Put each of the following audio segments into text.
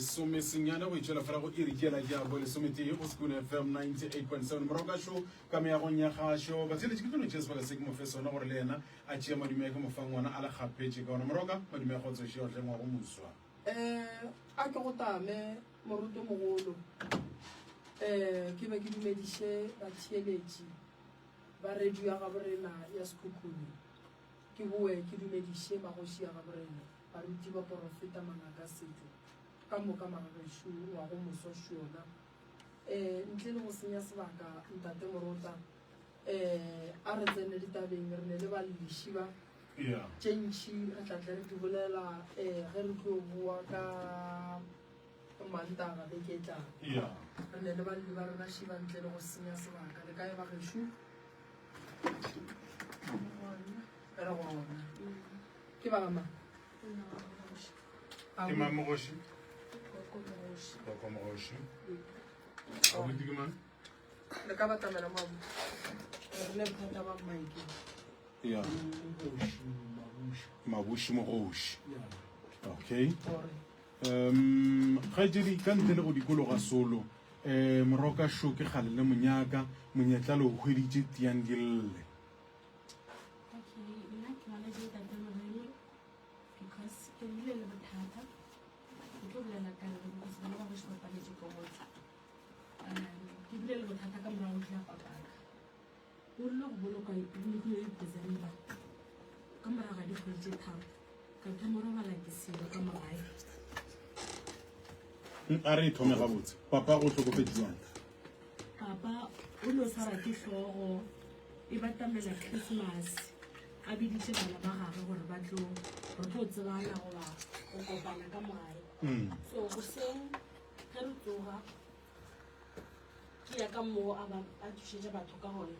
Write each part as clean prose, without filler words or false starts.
lesomesenyane go itšwela fela go iri ke ela ya bo lesometee go Sekune FM 98.7 morago ka šo ka meagong ya gašo batheeletši ke tlo no tšea sebaka se ke mo fe sona gore le yena a tšee madume a ke mo fang ona a le kgapetše ka ona morago ka madume a kgotso šeo hle ngwago moswa. Um a ke go tame morutomogolo um ke be ke dumediše batheeletši ba radio ya gaborena ya Sekhukhune ke boe ke dumediše magoši a gaborena baruti baporofeta mangaka setšo ka moka magagešo ngwago moso šona um ntle le go senya sebaka ntate morota um a re tsene ditabeng re ne le balliši ba Yeah. tše ntši re tla tle re di bolela um ge re tlo boa ka mantaga beke e tlang Yeah. re ne le balli ba rena šiba ntle le go senya sebaka le kae bagešo re gona ke ba ma Ke mang mogoši? Koko mogoši. Abuti ke mang? Le ka batamela mo abuti. Re ne bothata ba mike. Yeah. Mabuši mogoši. Okay. Um kgaetšedi ka ntle le go dikologa solo um moroka šo ke kgale le monyaka monyetla le o hweditše tiang di lle. Okay, nna ke ngwaletše ntate Moremi because ke bile le bothata. Ke tlo bolela ka nna because bana ba gešo ba paletše ke go tla. Um, ke bile le bothata ka morago ga papaka. O rile go boloka e bolokile December. Ka morago ga dikgwedi tše tharo ka thoma robala ke selo ka mogae. A re e thome gabotse. Papa go hlokofetše jwang? Papa o no swara ke hlogo e batamela Christmas a biditše bana ba gagwe gore ba tlo re tlo tsebana goba go kopana ka mogae. So goseng ge re tsoga ke ya ka moo a ba a thušetša batho ka gona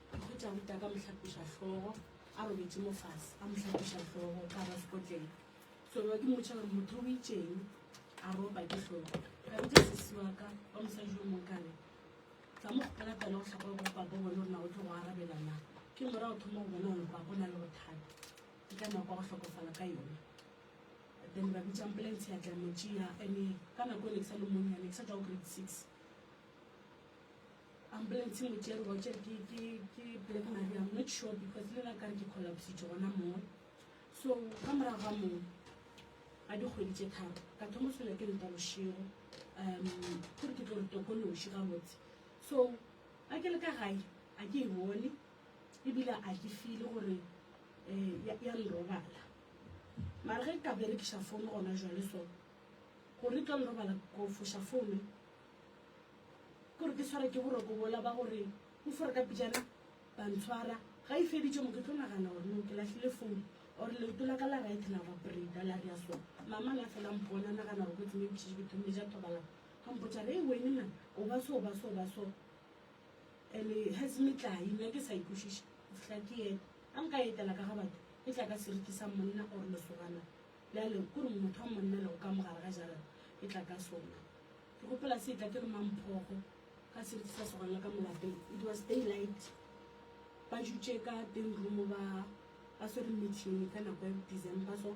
ke hwetša ruta ka mohlapiša hlogo a robetše mo fase a mohlapiša hlogo ka ba sekotleng so be ke mmotša gore motho o itšeng a ropa ke hlogo ka bitša sesi wa ka wa mosadi yo mongwe ka re tla mo kgopela pele go hlapa go papa bone gore na o tlo go arabela na ke morago thoma go bona gore papa o na le bothata ke ka nako ya go hlokofala ka yona then ba bitša ambulance ya tla mo tšea ene ka nako e ne ke sa le monnyane ke sa tšwa go grade 6 ambulance mo tšere ba tšere ke ke ke Black Maria I'm not sure because le nna kare ke collapsitše gona moo so ka morago ga moo a dikgwedi tše tharo ka thoma tshwenya ke nta bošego um gore ke tlo re tokološi gabotse so a ke le ka gae a ke e bone ebile a ke file gore um ya nrobala mara ge ka berekiša founu gona jwale so gore e tlo nrobala ko foša founu kore ke tshwara ke boroko bola ba gore o fore ka pijana ba ntshwara ga e feditše mo ke tlo nagana gore no ke lahlile founu or leoto la ka la right la vibrata la rea so mama na fela mpona nagana gore kotsi maybe ke thomile ja thobalano ga mpotša re wene man o ba so o ba so o ba so and has metlae nna ke sa ikwešiše go fihla ke eta a nka etela ka ga batho e tla ka seriti sa monna or lesogana le a le kore motho wa monna lego ka mogare ga jarata e tla ka sona ke gopola se tla ke re mamphogo ka seriti sa sogana ka molapeng it was daylight ba dutše ka teng room ba ba swere meeting ka nako ya December so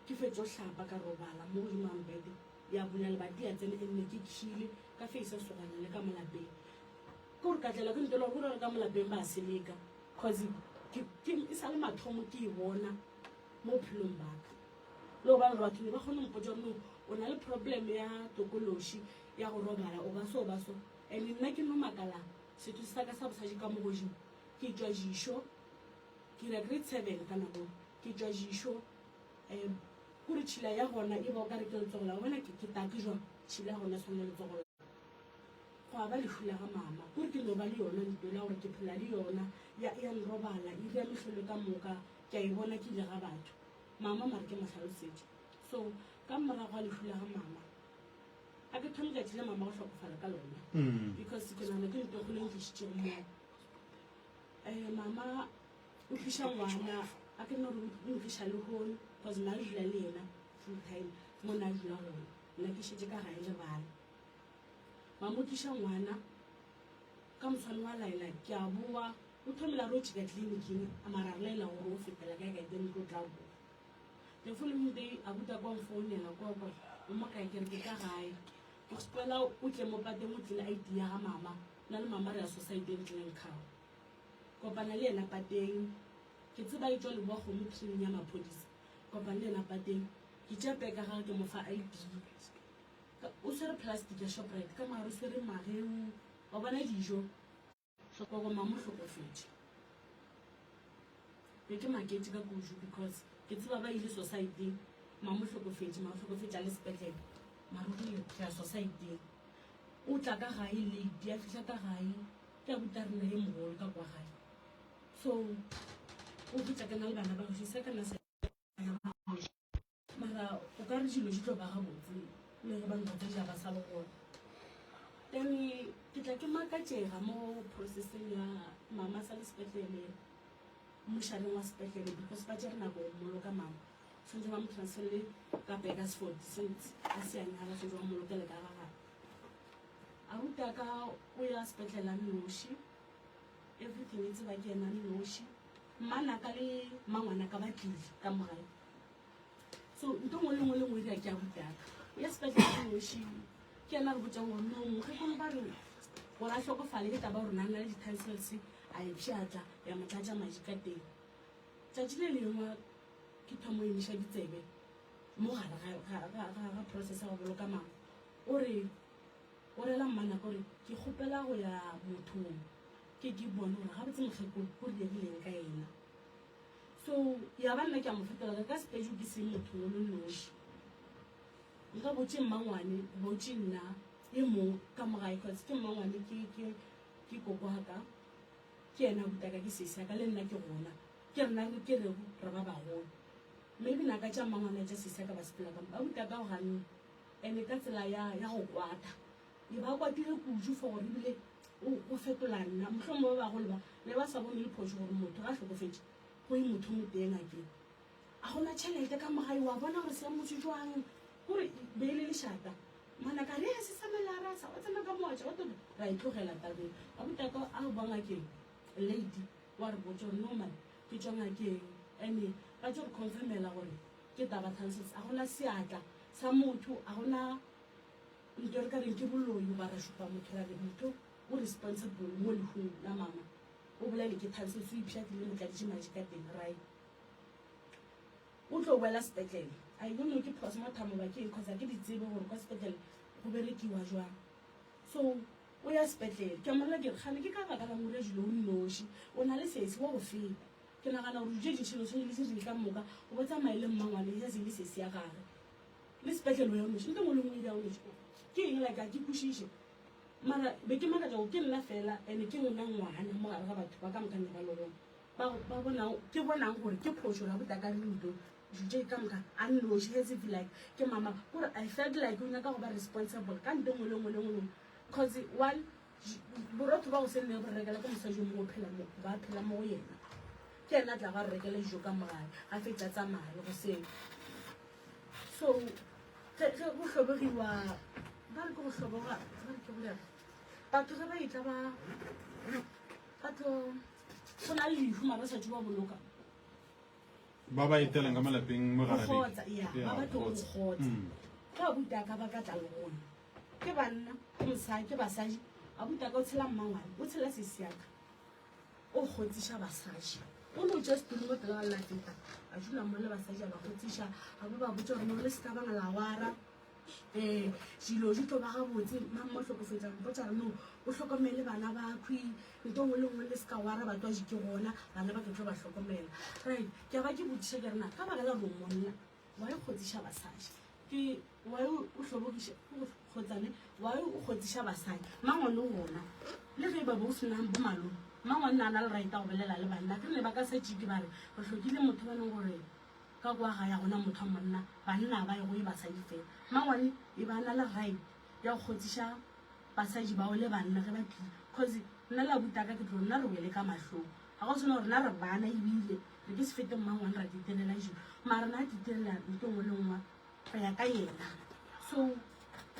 ke fetšo hlapa ka robala mo godimo ga mbete ya bula lebati ya tsena e nne ke khile ka face sogana le ka molapeng ke gore ka tlela ke ntela gore gore ka molapeng ba seleka cause ke e sa le mathomo ke e bona mo bophelong baka le gobane gore batho ne ba kgone go mpotsa gore no o na le problem ya tokološi ya go robala o ba so o ba so and nna ke no makala setho sa ka sa bosadi ka mo godimo ke tšwa jišo ke dira grade 7 ka nako ke tšwa jišo um kore tšhila ya gona e ba o ka re ke letsogo la bona ke take jwang tšhila ya gona tshwana le letsogo la go a ba lehu la ga mama kore ke no ba le yona ntwela gore ke phela le yona ya ya nrobala e dira mehlolo ka moka ke a e bona ke ile ga batho mama mare ke mo hlalosetše so ka morago ga lehu la ga mama a ke thome tšatši le mama go hlokofala ka lona because ke nagana ke ntho e kgolo e ntlišitšego mo um mama o tliša ngwana a ke nno re o ntliša lehono cause nna re dula le yena full time mo nna a dula gona nna ke šetše ka gae le bana mama o tliša ngwana ka motshwane wa laela ke a boa o thomela re o tšhika tleliniking a mara re laela gore o fetela kae kae then ke o tla boa. The following day abuti a kwa nfounela kwa kwa o mo kae ke re ke ka gae. Ke kgopela o tle mo pateng o tlile ID ya ga mama. Nna le mama re ya society Glencoe. Kopana le yena pateng. Ke tseba e tšwa leboa kgomo training ya maphodisa. Kopana le yena pateng. Ke tšea peka gage ke mo fa ID. O swere plastic ya Shoprite ka mogare o swere mageu. Wa bona dijo. Hlokoko mama o hlokofetše. Be ke maketše ka kudu because ke tseba ba ile society-eng. Mama o hlokofetše, mara o hlokofetše a le sepetlele. Mara o rile re ya society-eng. O tla ka gae late, a fihla ka gae ke abuti a rena ye mogolo ka kwa gae. So o hwetša ke na le bana ba gešo, se ka nna sa Mara o ka re dilo di tlo ba gabotse le ge ba ntate ja ba sa le gona. Then ke tla ke makatšega mo processeng ya mama sa le sepetlele, mošareng wa sepetlele because ba tšere nako go mmoloka mama. Tshwanetse ba mo transferele ka Burgersfort since a se a nyala, tshwanetse ba mmolokele ka ga gagwe. Abuti a ka o ya sepetlele a nnoši, everything e tseba ke yena a nnoši. Mmanaka le mmangwanaka ba tlile ka mo gae. So nto nngwe le nngwe le nngwe e dira ke abuti a ka. O ya sepetlele a nnoši, ke yena a re botšang gore no mokgekolo ba re gore a hlokofale ke taba ya gore na na le di-tonsils a e pšhatla ya mo tlatša madi ka teng. Tšatši le lengwe ke thoma go emiša ditsebe mo gare ga process ya go boloka mama. O re o rela mmanaka gore ke kgopela go ya mothong ke ke bone gore gabotse mokgekolo o re dirileng ka yena. So ya ba nna ke a mo fetola ka ka sepejo ke se motho o le noši. Nka botše mmangwane, botše nna e mong ka mo gae cause ke mmangwane ke ke ke koko wa ka. Ke yena abuti ka ke sesi ya ka le nna ke gona. Ke rena re ke rego re ba bagolo. Maybe naka tša mmangwane tša sesi ya ka ba sepela ka mo. Abuti ka o ganne ene ka tsela ya ya go kwata. E ba kwatile kudu for gore ebile o fetola nna. Mohlomongwe ba bagolo ba ne ba sa bone le phošo gore motho ga a hlokofetše go ye motho mo tee ngakeng. A gona tšhelete ka mogae wa bona gore seemo se jwang gore be e le lešata. Ngwanaka re se sa melara sa wa tsena ka moatša wa tota ra e tlogela tabeng. Abutaka a boa ngakeng lady wa re botša gore no man ke tšwa ngakeng ene ba tšo re confirmela gore ke taba tonsils a gona seatla sa motho a gona Nto re ka reng ke boloi goba ra šupa motho ra re motho o responsible mo lehung la mama o bolaile ke tonsils o ipšhatlile motladitše madi ka teng right o tlo boela sepetlele I don't know ke postmortem goba ke eng cause ga ke di tsebe gore kwa sepetlele go berekiwa jwang so o ya sepetlele ke a morela ke re gane ke ka baka lang o dira dilo o nnoši o na le sesi wa go feta ke nagana gore dijo tše dintši tshwanetse le di ka moka o bo tsamaye le mmangwane ya le sesi ya gage Le sepetlele o ya o noši, nto ngwe le ngwe e ya o noši. Ke eng like ga ke kwešiše. Mara be ke makatša gore ke nna fela and ke nna ngwana mo gare ga batho ba ka moka ne ba le gona. Ba ba bonang ke bonang gore ke phošo la botaka re nto dilo tše ka moka a nnoši as if like ke mama gore I felt like o nyaka go ba responsible ka nto ngwe le ngwe le ngwe cause one borotho ba go se nne bo re rekela ke mosadi yo mongwe o phela mo ba phela mo go yena ke yena a tla ba re rekela dijo ka mogae ga fetša tsamaya le goseng So ge ge go hlobogiwa ba re ke go hloboga ba re ke go reng batho ge ba etla ba ba tlo go na le lehu mara ba sa tšo ba boloka ba ba etelang ka malapeng mo go gare kgotsa ya Ya, ba ba tlo go kgotsa. kgotsa Mm. ge abuti a ka ba ka tla le gona ke banna ke mosadi ke basadi abuti a ka o tshela mmangwane o tshela sesiaka O kgotsiša basadi. O no tšea setulo mo pele ga lla feta, a dula mo le basadi a ba kgotsiša, a ba ba botša gore no le se ka bang la wara, um dilo di tlo ba gabotse, mang mo hlokofetša mpotša re no o hlokomele bana ba khwi, nto nngwe le nngwe le se ka wara batswadi ke gona, bana ba ke tlo ba hlokomela. Right, ke a ba ke botšiša ke re na ka baka la gore o monna Why o kgotsiša basadi? Ke why o hlobogiša o kgotsane? Why o kgotsiša basadi? Mangwane o gona. Le ge ba bo senang bo malome. Mangwane na na le right go bolela le banna. Ke ne ba ka sa tšiki ba re re hlokile motho ba leng gore ka kwa ga ya gona motho wa monna banna ba ye go e basadi fela. Mangwane e ba na le right ya go kgotsiša basadi bao le banna ge ba tlile. Cause nna le abuti ka ke tlo nna re wele ka mahlong. Ga go tshwana gore nna re bana ebile re ke se fete mmangwane ra titelela dilo mara na titelela nto nngwe le nngwe go ya ka yena so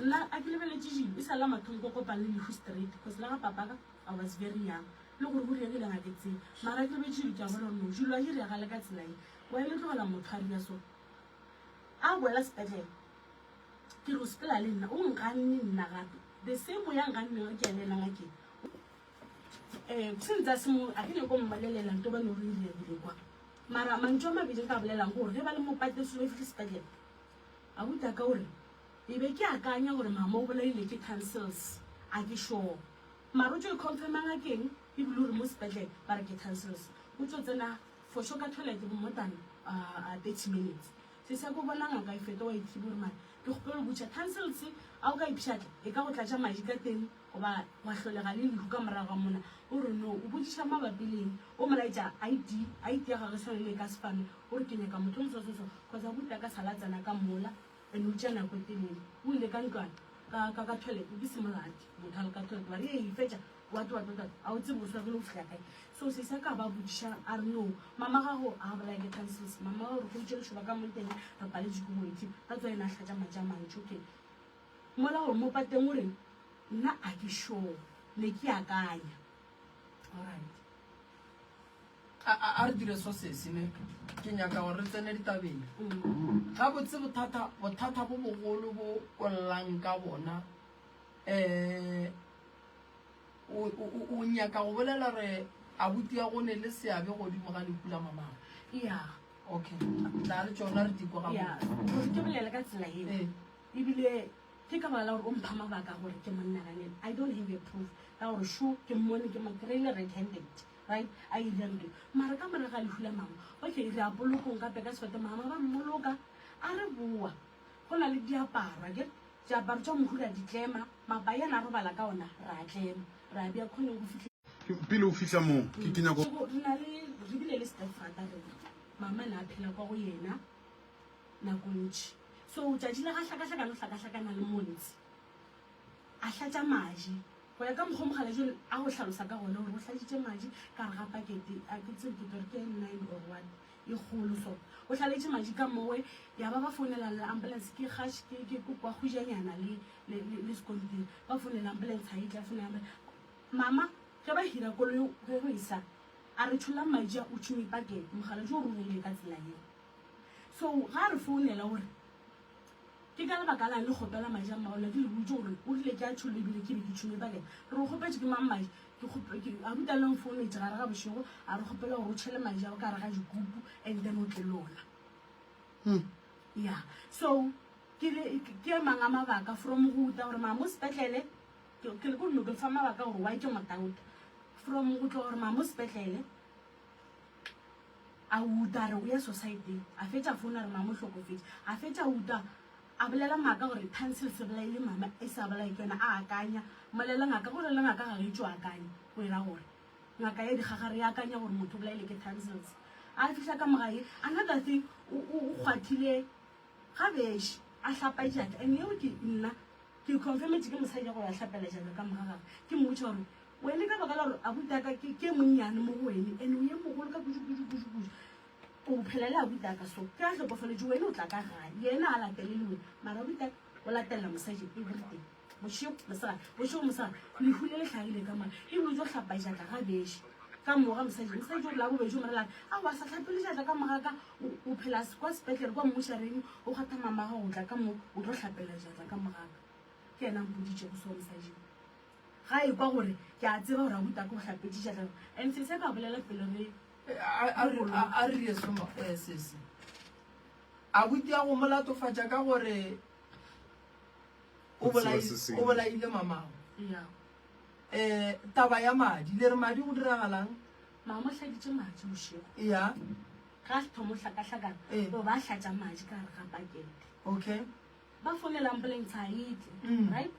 nna a ke lebeletše dilo e sa la mathong ko kopane le lehu straight because la ga papaka I was very young le gore go riegile ga ke tsebe mara ke lebetše dilo ke a bona gore no dilo a di riagale ka tsela e wa e le tlogela motho a ria so. A boela sepetlele, ke re o sepela le nna, o nganne nna gape. The same way a nganneng ke ya le yena ngakeng. Um since a se mo, a ke nyako mmolelela nto bane o re irebile kwa. Mara mantšu a mabedi nka bolelang ke gore ge ba le mo pateng selo e fihle sepetlele, abuti a ka o re, e be ke akanya gore mama o bolaile ke tonsils, a ke sure. Mara o tšo e confirma ngakeng ebile o re mo sepetlele ba re ke tonsils. O tšo tsena for sure ka toilet more than 30 minutes. Sesi a ko bona ngaka e feta wa ithiba gore mara ke kgopela go botša tonsils a o ka ipšhatla e ka go tlatša madi ka teng goba gwa hlolega le lehu ka morago ga mona. O re no o botšiša mabapi le eng? O mo laetša ID, ID ya gagwe e swana le e ka sefane. O re ke nyaka motho o moso so so cause abuti a ka sala a tsena ka mola and o tšea nako e telele. O ile ka ntlwana ka ka ka toilet ke se molate motho a le ka toilet ba re ee fetša what what what a o tsebe o swarele go fihla kae. So sesi a ka ba botšiša a re no mama gago a bolaya ke tonsils mama gago re hweditše lešoba ka mo teng re paletše ke go e thiba. That's why ena a hlatša matša a mantši okay. Mola gore mo pateng o re nna a ke sure ne ke akanya. Alright. A, a, a re dire so sesi ne ke nyaka gore re tsene ditabeng. Gabotse bothata bothata bo bogolo bo o llang ka bona um o, o, o nyaka go bolela re abuti ya go ne le seabe godimo ga lehu la mamago. Yeah. Okay. Tla re tšona re di kwa Yeah. gabotse. Gore ke bolele ka tsela eo. Ee. Ebile ke ka baka la gore o mpha mabaka a gore ke mo nnaganele. I don't have a proof ya gore sure ke mmone ke mo kry-ile red handed, right, a ira ntho. Mara ka morago ga lehu la mama, okay, re ya polokong gape ka sefate, mama ba mmoloka, a re boa, go na le diaparo, akere, diaparo tša mohu ra di tlema, mapai a na robala ka ona, ra a tlema, ra a bea khoneng go fihla. Pele o fihla moo, ke ke nyako. Re na le, re bile le stepfather rena, mama na a phela kwa go yena nako ntši. So tšatši la ga hlakahlakana o hlakahlakana le Montsi, a hlatša maji go ya ka mokgwa mogala jo a go hlalosa ka gona gore o hlatšitše maji ka gare ga pakete, a ke tsebe ke tlo re ke nine or what e kgolo so. O hlaletše maji ka mowe, ya ba ba founela le ambulance ke gaš ke ke kwa kgujanyana le le le sekontiri, ba founela ambulance ha e tla founela ambulance. Mama ge ba hira koloi ge go isa a re tšholla maji a o tšhume pakete, mogala jo o rurugile ka tsela yeo. So ga re founela o re ke ka lebaka lang le kgopela madi a mmago, nna ke le boditše gore o rile ke a tšholle ebile ke be ke tšhume pakete. Re o kgopetše ke mang madi? Ke kgope- ke- a ruta le nfounetše gare ga bošego a re kgopela gore o tšhele madi ao ka gare ga dikupu and then o tle le ona. Yeah, so ke le ke a mang a mabaka from go uta gore mama o sepetlele ke ke le ko nno ke le fa mabaka gore why ke mo touta from go tloga gore mama o sepetlele A uta a re o ya sosaeteng, a fetša a founa a re mama o hlokofetše. A fetša a uta a bolela maaka gore tonsils e bolaile mama e sa bolaye ke yona. A akanya molela ngaka gore le ngaka ga ge tšo akanya go era gore ngaka ya dikgagare ya akanya gore motho o bolaile ke tonsils. A fihla ka mogae another thing o o kgwathile gabeši a hlapa diatla and yeo ke nna ke confirmetše ke mosadi ya gore a hlapela diatla ka moga gagwe ke mmotša gore Wene ka baka la gore abutaka ke ke monnyane mo go wene and o ye mogolo ka kudu kudu kudu kudu o phela le abutaka so ke a hlokofaletše wene o tla ka gae yena a latele le wene mara abutaka o latelela mosadi everything bošego mosegare bošego mosegare lehu le le hlagile ka mara ebile o tlo hlapa diatla gabeši ka moga mosadi mosadi o la bobedi o morela a wa sa hlapele diatla ka moga ka o phela kwa sepetlele kwa mmušareng o kgatha mama gago o tla ka mo o tlo hlapela diatla ka mogaka ke yena a mpoditšego so mosadi. Ga a ekwa gore ke a tseba gore abuti aka o hlapetše diatla. And sesi a ka bolela pele re A re re so eh, sesi. Abuti a go mo latofatša ka gore o O tseba bolai- se sengwe. o bolaile mamago. ya Eh, taba ya madi, le re madi go diragalang? Mama o hladitše madi bošego. Ya. Ga a thoma go hlakahlakana, Eh. bo ba hlatša madi ka gare ga pakete. Okay. Ba founela ambulance ha e tle, right?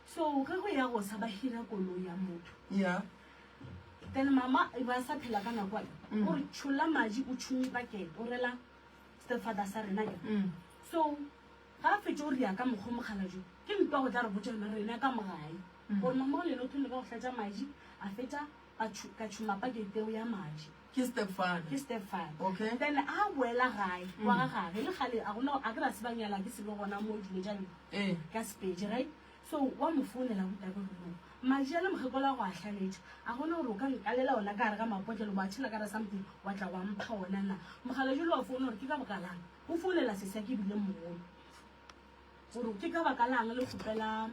So ge go ya go sa ba hira koloi ya motho. Yeah. Then mama e ba sa phela ka nako o re tšholla madi o tšhume pakete o rela stepfather sa rena ke. So ga a fetše o ria ka mokgwa mogala jo ke ntwa go tla re botša yona rena ka mogae gore mama o lena o thomile ka go hlatša madi a fetša ka tšhuma pakete eo ya madi. Ke stepfather. Ke stepfather. Okay. Then a boela gae kwa ga gage le gale a gona a ke ra se ba nyala ke se be gona mo dilo tša Eh. ka Sepedi right. So wa mo founela abuti wa ka gore no madi a le mokgekolo a go a hlaletša a gona gore o ka nkalela ona ka gare ga mapotlelo wa tšhela ka gare something wa tla wa mpha ona na. Mogala jole wa founa gore ke ka baka lang. Go founela sesi ya ke bile mogolo gore ke ka baka lang le kgopela.